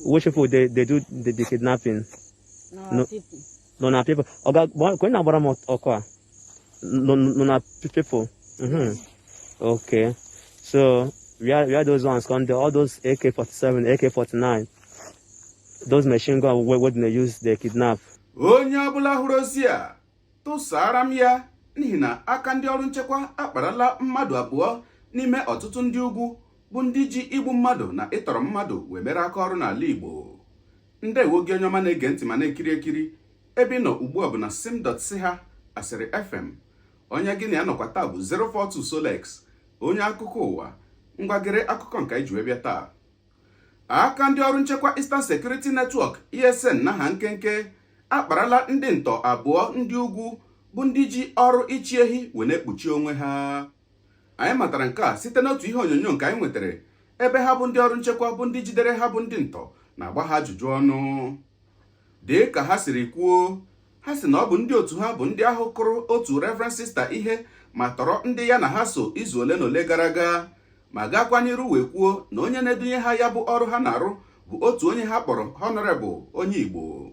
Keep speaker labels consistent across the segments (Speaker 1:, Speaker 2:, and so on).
Speaker 1: Which people they do the kidnapping?
Speaker 2: Na
Speaker 1: No.
Speaker 2: people.
Speaker 1: No, na people. Oga, kwe na agbara m ọkụ a. No, no, na people. Okay. So, where those ones come, all those AK-47, AK-49, those machine gun wey they use, they kidnap.
Speaker 3: Onye ọbụla hụrụ ozi a, tụsara m ya, n'ihi na aka ndị ọrụ nchekwa akparala mmadụ abụọ n'ime ọtụtụ ndị ugwu bụ ndị ji igbu mmadụ na ịtọrọ mmadụ wee mere aka ọrụ n'ala Igbo. Ndewo gị, onye ọma na-ege ntị ma na-ekiri ekiri. Ebe ị nọ ugbu a bụ na sim.si ha Asịrị FM. Onye gị na ya nọkwa taa bụ 042 Solex, onye akụkọ ụwa. Ngwagere akụkọ nke anyị ji wee bịa taa. Aka ndị ọrụ nchekwa Eastern Security Network, ESN na ha nkenke, akparala ndị ntọ abụọ ndị ugwu bụ ndị ji ọrụ ịchị ehi wee na-ekpuchi onwe ha. Anyị matara nke a site n'otu ihe onyonyo nke anyị nwetara, ebe ha bụ ndị ọrụ nchekwa bụ ndị jidere ha bụ ndị ntọ na-agba ha ajụjụ ọnụ. Dị ka ha siri kwuo, ha sị na ọ bụ ndị otu ha bụ ndị ahụ kụrụ otu Reverend Sister ihe ma tọrọ ndị ya na ha so izu ole na ole gara aga, ma gakwa n'iru wee kwuo na onye na-edunye ha ya bụ ọrụ ha na-arụ bụ otu onye ha kpọrọ Honorable, onye Igbo.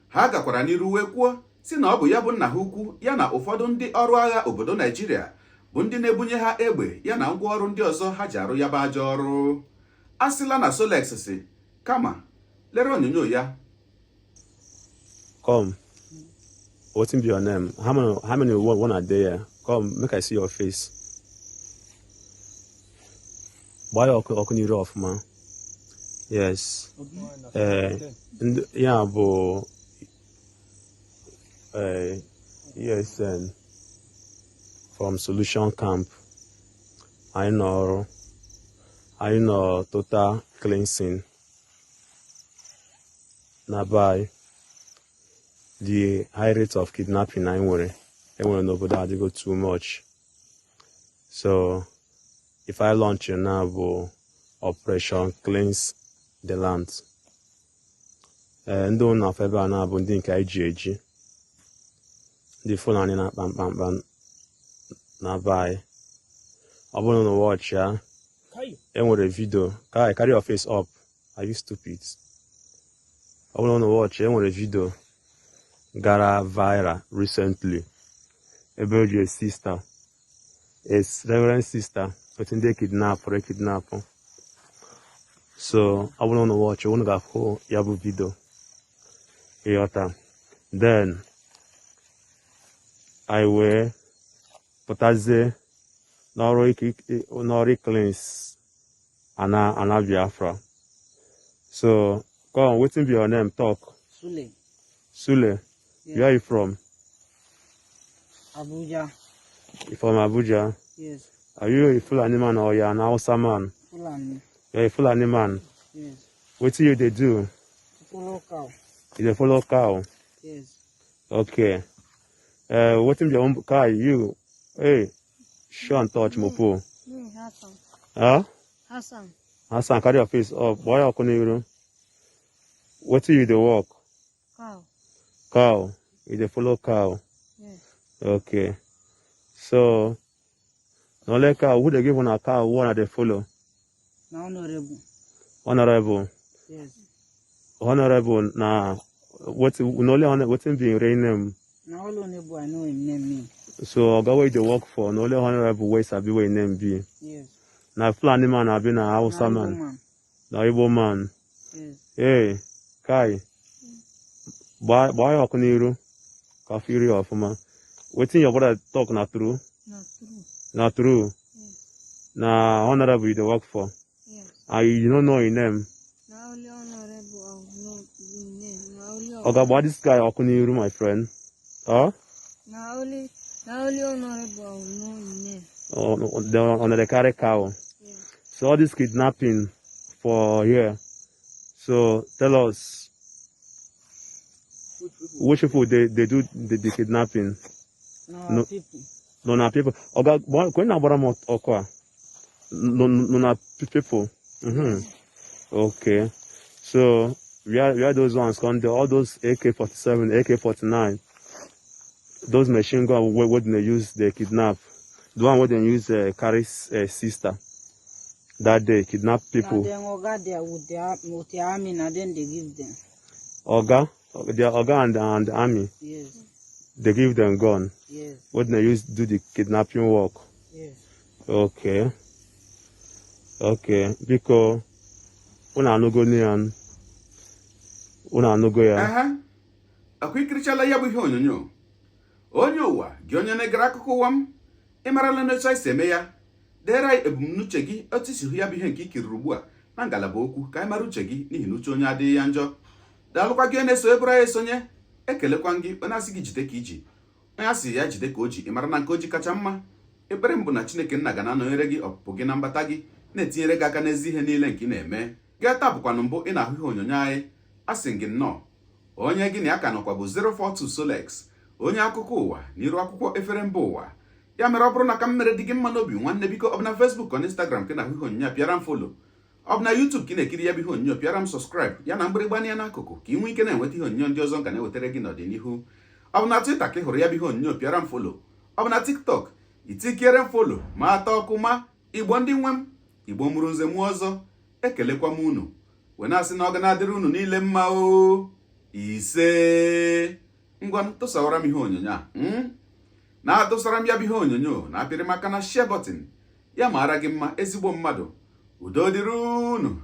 Speaker 3: Ha gakwara n'iru wee kwuo si na ọ bụ ya bụ nna ha ukwu ya na ụfọdụ ndị ọrụ agha obodo Naijiria bụ ndị na-ebunye ha egbe ya na ngwaọrụ ndị ọzọ ha ji arụ ya bụ ajọ ọrụ. A sịla na Solex si, kama lere onyonyo ya.
Speaker 1: Come. Wetin be your name? How many one are there? Come, make I see your face. Gbaa ya ọkụ, ọkụ n'iru ọfụma. Yes. Ee, ndị ya bụ ESN from Solution Camp. Anyị nọ ọrụ. Anyị nọ total cleansing na be anyị. The high rate of kidnapping anyị nwere enwere n'obodo adịgo too much. So if I launch now bụ Operation Cleanse the Land. Ee, ndị ụlọ afọ ebe a na-abụ ndị nke anyị ji eji, ndị Fulani na-akpa mkpamkpa na be anyị. Ọ bụrụ na watch ya, enwere video. Kai, carry your face up. Are you stupid? Ọ bụrụ na watch, enwere video gara viral recently ebe o ji a sister, a reverend sister, otu ndị kidnap kidnap. So ọ bụrụ na watch, unu ga-afụ ya bụ video, ịghọta. Then anyị wee pụtazie n'ọrụ cleanse ana Biafra. So come, wetin be your name? Talk.
Speaker 2: Sule.
Speaker 1: Sule?
Speaker 2: Yeah.
Speaker 1: Where are you from?
Speaker 2: Abuja.
Speaker 1: You from Abuja?
Speaker 2: Yes.
Speaker 1: Are you a Fulani man or you an Hausa man?
Speaker 2: Fulani.
Speaker 1: You're a Fulani man?
Speaker 2: Yes.
Speaker 1: Wetin you dey do?
Speaker 2: Follow cow.
Speaker 1: You dey follow cow?
Speaker 2: Yes.
Speaker 1: Okay. Wetin be your own car? You, hey, show and touch mopo.
Speaker 4: Me, Hassan.
Speaker 1: Huh?
Speaker 4: Hassan.
Speaker 1: Hassan, carry your face up. Boy, ọkụ n'iru. Wetin you dey work?
Speaker 4: Cow.
Speaker 1: Cow. You dey follow cow?
Speaker 4: Yes.
Speaker 1: Okay. So, na only cow, who dey give una cow? Who una dey follow?
Speaker 2: Na honorable.
Speaker 1: Honorable.
Speaker 2: Yes.
Speaker 1: Honorable na wetin? Na only wetin be im real name?
Speaker 2: Na all honorable I know him name me.
Speaker 1: So oga wey you dey work for, na only honorable wey sabi wey im name be?
Speaker 2: Yes.
Speaker 1: Na Fulani man abi na Hausa
Speaker 2: Na
Speaker 1: man?
Speaker 2: Igbo man.
Speaker 1: Na Igbo man?
Speaker 2: Yes.
Speaker 1: Hey, kai, gbaa gbaa ya ọkụ n'iru ka afọ iri ya ọfụma. Wetin your brother talk na true?
Speaker 4: Na true.
Speaker 1: Na true?
Speaker 4: Yes.
Speaker 1: Na honorable you dey work for?
Speaker 4: Yes.
Speaker 1: And you no know im name?
Speaker 4: Na only honorable I know him name. Na only
Speaker 1: Oga, gbaa this guy ọkụ n'iru, my friend. Huh?
Speaker 4: Na only honorable I know him name.
Speaker 1: Oh, they una dey carry cow?
Speaker 4: Yes.
Speaker 1: So all this kidnapping for here, so tell us, which people they do the kidnapping?
Speaker 2: Na
Speaker 1: No.
Speaker 2: people.
Speaker 1: No, na people. Oga, kwe na agbara m ọkụ a. No, no, na people. Okay. So where those ones come, all those AK-47, AK-49, those machine gun wey they use, they kidnap. The one wey they use carry sister. That day kidnap
Speaker 2: Na
Speaker 1: people.
Speaker 2: dem oga there with their army, na dem dey give them.
Speaker 1: Oga, their oga and the army,
Speaker 2: Yes.
Speaker 1: they give them gun.
Speaker 2: Yes.
Speaker 1: What they use do the kidnapping work.
Speaker 2: Yes.
Speaker 1: Okay. Biko, unu anụgo ya, unu anụgo ya.
Speaker 3: Ehe, akwa ikirichala ya bụ ihe onyonyo. Onye ụwa gị, onye na-egere akụkọ ụwa m, ị marala n'otu anyị si eme ya. Deere anyị ebumnuche gị, otu isi hụ ya bụ ihe nke i kiriri ugbu a na ngalaba okwu, ka anyị mara uche gị, n'ihi na uche onye adịghị ya njọ. Daalụkwa gị onye na-eso eburu anyị esonye. Ekelekwa gị onye asị gị jide ka iji, onye asị ya jide ka o ji. Ị mara na nke o ji kacha mma. Ekpere m bụ na Chineke nna ga na-anọnyere gị, ọpụpụ gị na mbata gị, na-etinyere gị aka n'ezi ihe niile nke ị na-eme. Gị taa bụkwanụ mbụ ị na-ahụ ihe onyonyo anyị, asị gị nnọọ. Onye gị na ya ka nọkwa bụ 042 Solex, onye akụkọ ụwa n'iru akwụkwọ efere mba ụwa. Ya mere, ọ bụrụ na ka m mere dị gị mma n'obi, nwanne, biko, ọ bụ na Facebook, ọ na Instagram ka ị na-ahụ ihe onyonyo a, pịara m follow. Ọ bụ na YouTube ka ị na-ekiri ya bụ ihe onyonyo, pịara m subscribe ya na mgbịrịgba anya n'akụkụ, ka ị nwee ike na-enweta ihe onyonyo ndị ọzọ m ga na-ewetara gị n'ọdịnihu. Ọ bụ na Twitter ka ị hụrụ ya bụ ihe onyonyo, pịara m follow. Ọ bụ na TikTok, itikiere m follow ma atọ ọkụ. Ma Igbo ndị nwe m, Igbo mụrụ nze mụọ ọzọ, ekelekwa m unu wee na-asị na ọ ga na-adịrị unu niile mma o. Ise. Ngwa, tụsawara m ihe onyonyo a, Na-atụsara m ya bụ ihe onyonyo na apịrị maka na share button ya. Mara gị mma, ezigbo mmadụ. Udo dịrị unu.